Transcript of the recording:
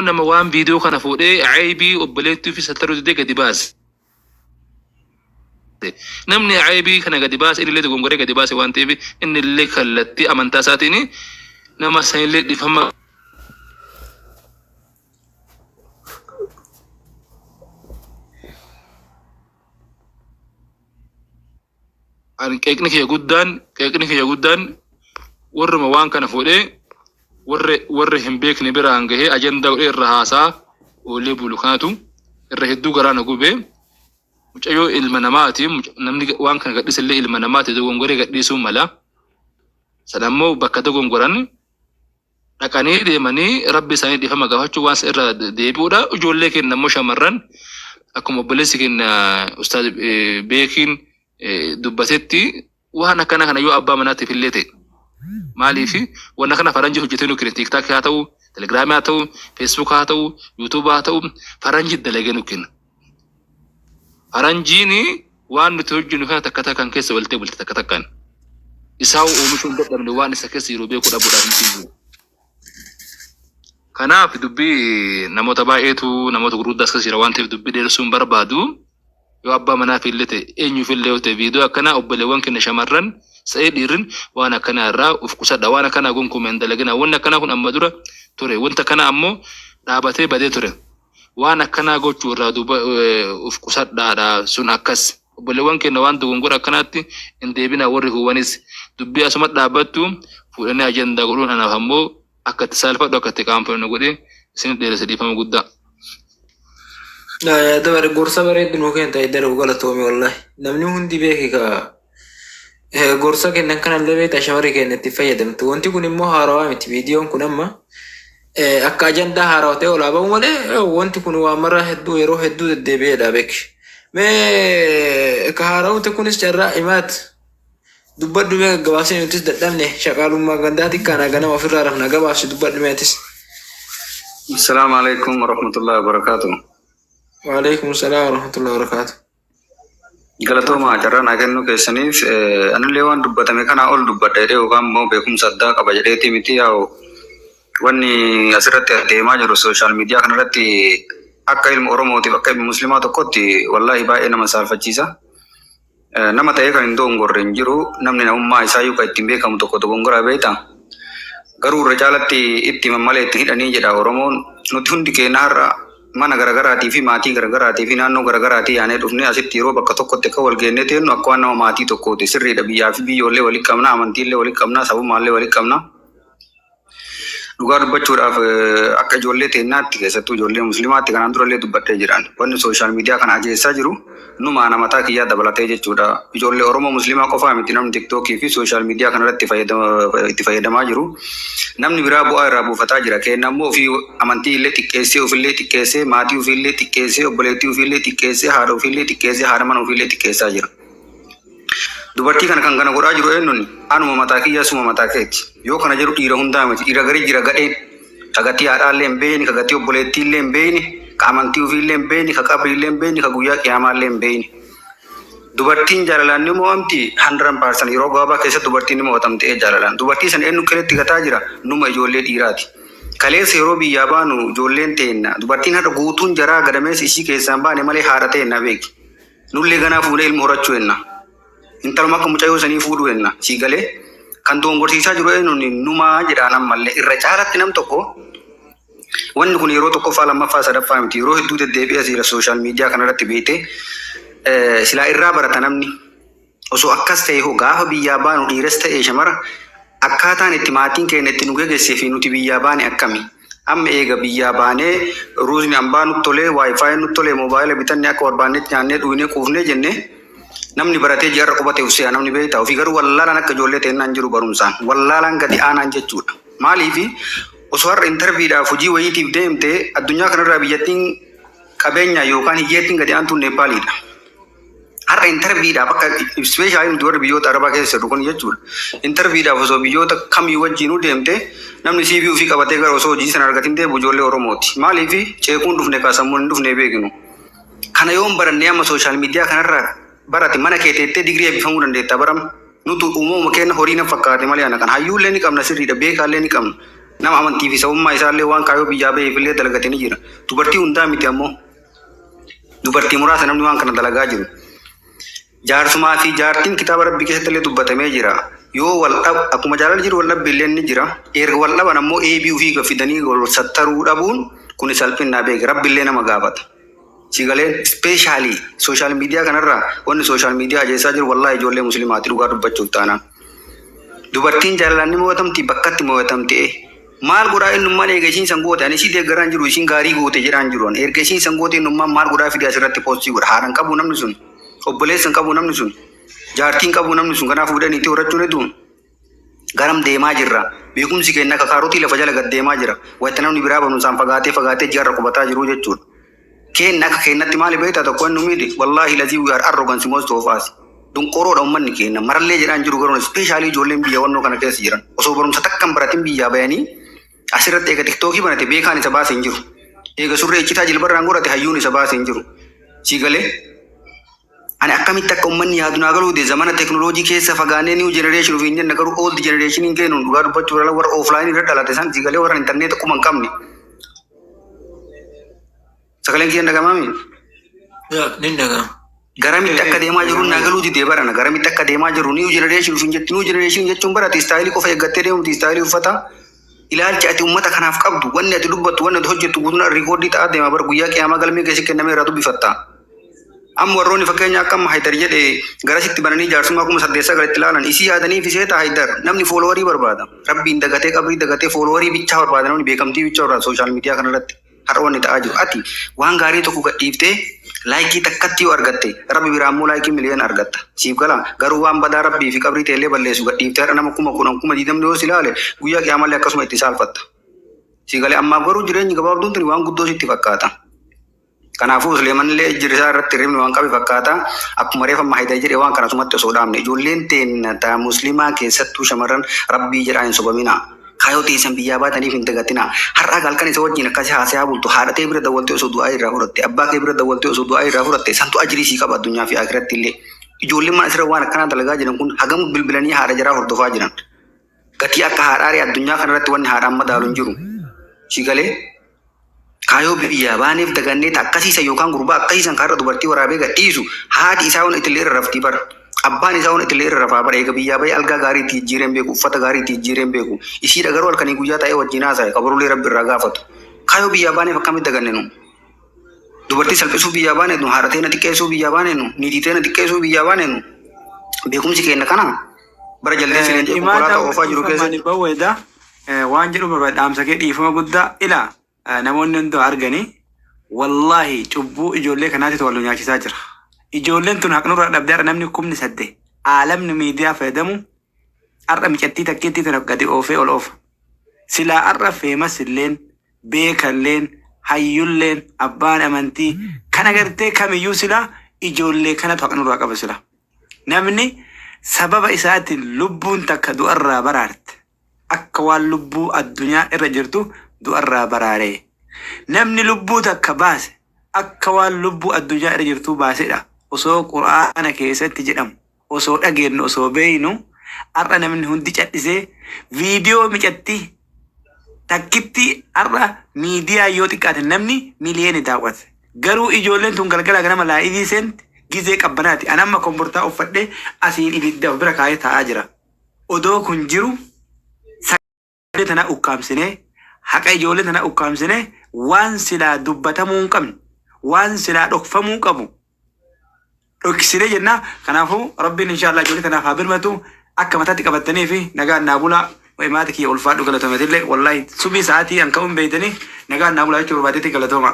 Nama waan viidiyoo kana fuudhee aybii obboleettii ofii sattaruu didee gadi baase. Namni aybii kana gadi baase innillee dogongoree gadi baase waan ta'eef, innillee kallattii amantaa isaatiin nama sanillee dhifama Ani qeeqni kiyya guddaan warruma waan kana fuudhee warra hin beekne biraan gahee ajandaa godhee irra haasaa oolee bulu kanatu irra hedduu garaa na gubee. Mucayyoo ilma namaati. Namni waan kana gadhiise illee ilma namaati, dogongoree gadhiisuu mala. Sana ammoo bakka dogongoran dhaqanii deemanii rabbi isaanii dhiifama gaafachuu waan irra deebi'uudha. Ijoollee keenya immoo shamarran, akkuma obboleessi keenya ustaaz Beekiin dubbatetti, waan akkana kana yoo abbaa manaatiif illee ta'e, maaliif wanna kana faranjii hojjetee nu kenne? TikTok haa ta'u, Telegramii haa ta'u, Facebook haa ta'u, YouTube haa ta'u, faranjii dalagee nu kenna. Faranjiin waan nuti hojjennu kana takka takkaan keessa waltee bulte, takka takkaan isaa oomishuu hin dadhabne, waan isa keessa jiru beekuu dhabuudhaaf hin jiru. Kanaaf dubbii namoota baay'eetu, namoota gurguddaas keessa jira waan ta'eef, dubbii dheeressuu hin barbaadu. Yoo abbaa manaaf illee ta'e, eenyuuf illee yoo ta'e, viidiyoo akkanaa obboleewwan keenya shamarran sa'ee dhiirrin waan akkanaa irraa of qusadha. Waan akkanaa gonkumaa hin dalagina. Wanni akkanaa kun amma dura ture. Wanta akkanaa ammoo dhaabatee badee ture. Waan akkanaa gochuu irraa duuba of qusadhaadha. Sun akkas. Obboleewwan keenya waan dogongora akkanaatti hin deebinaa. Warri huwanis dubbii asuma dhaabbattu fuudhanii ajandaa godhuun anaaf ammoo akka itti saalfadhu, akka itti qaanfadhu na godhe. Isin dheeresse, dhiifama guddaa. Yaada bare gorsa bareeddu nuu kenna ta'e darbu, galatoomi wallahi. Namni hundi beeki ka gorsa kennan kanallee beektaa, shamarri keenya itti fayyadamtu. Wanti kun immoo haarawaa miti. Viidiyoon kun amma akka ajandaa haarawaa ta'e olaa bahu malee, wanti kun waan mara hedduu yeroo hedduu deddeebi'eedha beeki. Mee ka haarawute kunis carraa himaat dubbadhu mee, gaggabaabsee, nutis dadhabne, shaqaalummaa gandaa xiqqaana ganama ofirraa rafna, gabaabsi dubbadhu mee atis. Assalamu alaikum warahmatullahi wabarakatuh. Waalaikum salaam warahmatullahi wabarakatuh. Galatoomaa carraa naa kennuu keessaniif. Anillee waan dubbatame kanaa ol dubbadha jedhee yookaan immoo beekumsa addaa qaba jedheetii miti. Yaa'u, wanni asirratti adeemaa jiru social media kanarratti akka ilma Oromootiif, akka ilma Muslimaa tokkotti, wallaahi baay'ee nama saalfachiisa. Nama ta'ee kan hin dogongorre hin jiru. Namni namummaa isaayyuu kan ittiin beekamu tokko dogongoraa beekta. Garuu irra caalatti itti himan malee itti hidhanii jedha Oromoon. Nuti hundi keenya har'a mana garaagaraatii fi maatii garaagaraatii fi naannoo garaagaraatii yaanee dhufnee asitti yeroo bakka tokkotti akka wal geennee teennu akka waan nama maatii tokkooti. Sirriidha, biyyaa fi biyyoollee walitti qabna, amantiillee walitti qabna, sabummaallee walitti qabna. Dhugaa dubbachuudhaaf, akka ijoollee teennaatti, keessattuu ijoollee musliimaatti, kanaan durallee dubbadhee jiran. Wanni social media kana ajeessaa jiru numaa na mataa kiyyaa dabalatee jechuudha. Ijoollee Oromoo musliimaa qofaa miti namni TikTokii fi social media kanarratti itti fayyadamaa jiru. Namni biraa bu'aa irraa buufataa jira. Keenya immoo ofii amantii illee xiqqeessee, ofillee xiqqeessee, maatii ofiillee xiqqeessee, obboleettii ofiillee xiqqeessee, haadha ofiillee xiqqeessee, haadha mana ofiillee xiqqeessaa jira. Dubartii kana kan kana godhaa jiru eenyuun? Anuma mataa kiyyaa, suma mataa keeti. Yoo kana jedhu dhiira hundaa miti. Dhiira garii jira gadheen. Ka gatii haadhaallee hin beekne, ka gatii obboleettiillee hin beekne, ka amantii ofiillee hin beekne, ka qabriillee hin beekne, ka guyyaa qiyaamaallee hin beekne. Dubartiin jaalalaan ni mo'amti 100%, yeroo gabaabaa keessatti dubartiin ni mo'atamti jaalalaan. Dubartii sana eenyu qiletti gataa jira? Numa ijoollee dhiiraati. Kaleessa yeroo biyyaa baanu ijoolleen teenna. Dubartiin har'a guutuun jaraa gadameessa ishii keessaan baane malee haadha teenna beeki. Nullee ganaa fuunee ilma horachuu henna. Intaluma akka mucayyoo sanii fuudhuu henna. Sii galee kan dogongorsiisaa jiru eenyuun? Numaa jedhaan ammallee irra caalatti nam tokko. Wanni kun yeroo tokkoffaa, lammaffaa, sadaffaa miti. Yeroo hedduu deddeebi'ee asiira social media kanarratti beekte silaa irraa barata namni. Osoo akkas ta'e hoo, gaafa biyyaa baanu dhiiras ta'e shamara, akkaataan itti maatiin keenya itti nu geggeessee fi nuti biyyaa baane akkami? Amma eega biyyaa baanee ruuzni ambaa nutti tolee, WiFi nutti tolee, moobaayila bitannee, akka barbaannetti nyaannee, dhugnee, quufnee jennee, namni baratee ji'arra qubate of se'a namni beektaa. Ofii garuu wallaalaan akka ijoollee teennaan jiru, barumsaan wallaalaan gadi aanaan jechuudha. Maaliifi osoo har'a interviewdhaaf hojii wayiitiif deemte, addunyaa kanarraa biyyattiin qabeenya yookaan hiyyeettiin gadi aantuun Neepaaliidha. Har'a interviewdhaaf akka especially nuti warri biyyoota Arabaa keessa jirru kun jechuudha. Interviewdhaaf osoo biyyoota kamii wajjinuu deemte, namni CV ofii qabatee gara osoo hojii sana argatin deebi'u ijoollee Oromooti. Maaliif ceekuun dhufne kaa sammuun hin dhufne beeknu. Kana yoon barannee amma social media kanarraa barate, mana kee teettee digirii eebbifamuu dandeetta barama. Nutu uumama keenya horii na fakkaate malee ana kan hayyuullee ni qabna, sirriidha, beekaallee ni qabna. Nama amantii fi sabummaa isaallee waan kaayyoo biyyaa baheefillee dalagate ni jira. Dubartii hundaa miti ammoo. Dubartii muraasa namni waan kana dalagaa jiru. Jaarsumaa fi jaartiin kitaaba Rabbii keessatti illee dubbatamee jira. Yoo wal dhab akkuma jaalalli jiru wal dhabbi illee ni jira. Erga wal dhaban ammoo eebii ofii fidanii wal sattaruu dhabuun kuni salphinnaa beeki. Rabbi illee nama gaafata. Si galee especially social media kanarraa wanni social media ajeessaa jiru wallaahi ijoollee musliimaati dhugaa dubbachuuf taanaan. Dubartiin jaalalaan ni mo'atamti, bakkatti mo'atamte. Maal godhaa innummaan eega isiin san goote? Ani isii deeggaraan jiru, isiin gaarii goote jedhaan jiru. Ani erga isiin san goote innummaan maal godhaa fide asirratti post godha? Haadha hin qabu namni sun. Obboleessa hin qabu namni sun. Jaartii hin qabu namni sun. Kanaaf fuudhee niitii horachuu ni duun. Garam deemaa jirra? Beekumsi keenya akka kaarotii lafa jala gad deemaa jira. Wayita namni biraa barumsaan fagaatee fagaatee ji'arra qubataa jiru jechuudha. Keenna akka keennatti maali beektaa tokko inni miidhe? Wallaahi lazii, we are arrogance, most of us. Dunqoroodha uummanni keenya. Marallee jedhaan jiru garuu especially ijoolleen biyya wannoo kana keessa jiran. Osoo barumsa takka hin baratin biyyaa bayanii asirratti eega TikTokii banate beekaan isa baase hin jiru. Eega surree iccitaa jilbarraan godhate hayyuun isa baase hin jiru. Si galee? Ani akkamitti akka uummanni yaadu naa galuu dide. Zamana teknooloojii keessa fagaannee new generation ofiin jenna, garuu old generation hin kennu dhugaa dubbachuu irra warra offline irra dhalate san, si galee, warra intarneeta quma hin qabne. Sagaleen kiyya dhagamaami? Yaa, ni dhaga'ama. Garamitti akka deemaa jiru naa galuu didee barana. Garamitti akka deemaa jiru, new generation ofiin jetti. New generation jechuun barate style qofa eeggattee deemti, style uffata. Ilaalchi ati uummata kanaaf qabdu, wanni ati dubbattu, wanni ati hojjettu guutuun record ta'aa deema bara. Guyyaa qiyaamaa galmee keessi kennamee irraa dubbifatta. Amma warroonni fakkeenya akka amma Haydar jedhe garasitti bananii jaarsummaa 8900 itti ilaalan isii yaadanii fi seeta Haydar namni follower barbaada. Rabbiin dagatee, qabrii dagatee follower bichaa barbaada, namni beekamtii bichaa barbaada social media kanarratti. Har'a wanni ta'aa jiru, ati waan gaarii tokko gadhiiftee like takkatti yoo argatte, Rabbi biraa immoo like miliyoona argatta. Siif gala? Garuu waan badaa Rabbii fi qabrii ta'ellee balleessu gadhiiftee har'a nama 10,000, 20,000 yoo si ilaale, guyyaa qiyaamallee akkasuma itti saalfatta. Si galee? Ammaaf garuu jireenyi gabaabduun tuni waan guddoo sitti fakkaata. Kanaafuu Suleeman illee ijji isaa irratti hirribni waan qabe fakkaata. Akkuma reefa amma Haydar jedhe, waan kana sumatti osoo dhaabne, ijoolleen teenna ta musliimaa, keessattuu shamarran, Rabbii jedhaa hin sobamina. Kaayoo teessan biyyaa baataniif hin dagatina. Har'aa halkan isa wajjin akkasii haasayaa bultu, haadha tee bira dawwaltee osoo du'aa irraa fudhatte, abbaa kee bira dawwaltee osoo du'aa irraa fudhatte, santu ajrii sii qaba addunyaa fi akhiratti illee. Ijoolleen mana asirra waan akkanaa dalagaa jiran kun hagam bilbilanii haadha jaraa hordofaa jiran? Gatii akka haadhaaree addunyaa kanarratti wanni haadhaan madaalu hin jiru. Si galee? Kaayoo biyyaa baaneef dagannee ta akkasiisan yookaan gurbaa akkasiisan kaarra dubartii waraabee gadhiisu, haati isaa waan itillee irra raftii bara. Abbaan isaa waan itillee irra rafaa bara. Eega biyyaa bahee algaa gaarii itti jijjiireen beeku, uffata gaarii itti jijjiireen beeku. Isiidha garuu halkanii guyyaa taa'ee wajjin haasa'e kabaruulee Rabbi irraa gaafatu. Kaayoo biyyaa baaneef akkamitti daganne nu? Dubartii salphisuu biyyaa baane nu? Haadha teena xiqqeessuu biyyaa baane nu? Niitii teena xiqqeessuu biyyaa baane nu? Beekumsi keenya kana bara jaldeessi leencee konkolaataa oofaa jiru keessatti. Bawweeda waan jedhu barbaade dhaamsa kee, dhiifama guddaa. Ilaa, namoonni hundi arganii, wallaahi cubbuu ijoollee kanaatitu wal nu nyaachisaa jira. Ijoolleen tun haqnurraa dhabdee har'a namni 8,000 aalamni miidiyaa fayyadamu har'a micattii takkeettii tana gadi oofee ol oofa. Silaa har'a famous illeen, beekalleen, hayyulleen, abbaan amantii kan agartee kamiyyuu silaa ijoollee kanatu haqnurraa qaba silaa. Namni sababa isaatiin lubbuun takka du'arraa baraarte akka waan lubbuu addunyaa irra jirtu du'arraa baraaree. Namni lubbuu takka baase akka waan lubbuu addunyaa irra jirtuu baasedha. Osoo Qur'aana keessatti jedhamu, osoo dhageenyu, osoo beeynu, har'a namni hundi cadhisee viidiyoo micatti takkitti har'a miidiyaa yoo xiqqaate namni miliyoona daawwate. Garuu ijoolleen tun galgala ganama live seenti gizee qabbanaati. Ani amma kombortaa uffadhee asiin ibidda of bira kaayee taa'aa jira. Odoo kun jiru sagalee tana ukkaamsinee, haqa ijoollee tana ukkaamsinee, waan silaa dubbatamuu hin qabne, waan silaa dhokfamuu qabu dhoksinee jenna. Kanaafuu Rabbiin inshaallah ijoollee tanaaf haa birmatu. Akka mataatti qabattanii fi nagaan naa bulaa. Maati kiyya ulfaadhu, galatoomatillee. Wallaahi subii sa'aatii an ka'uun beeytanii nagaan naa bulaa jechuu barbaadetti. Galatooma.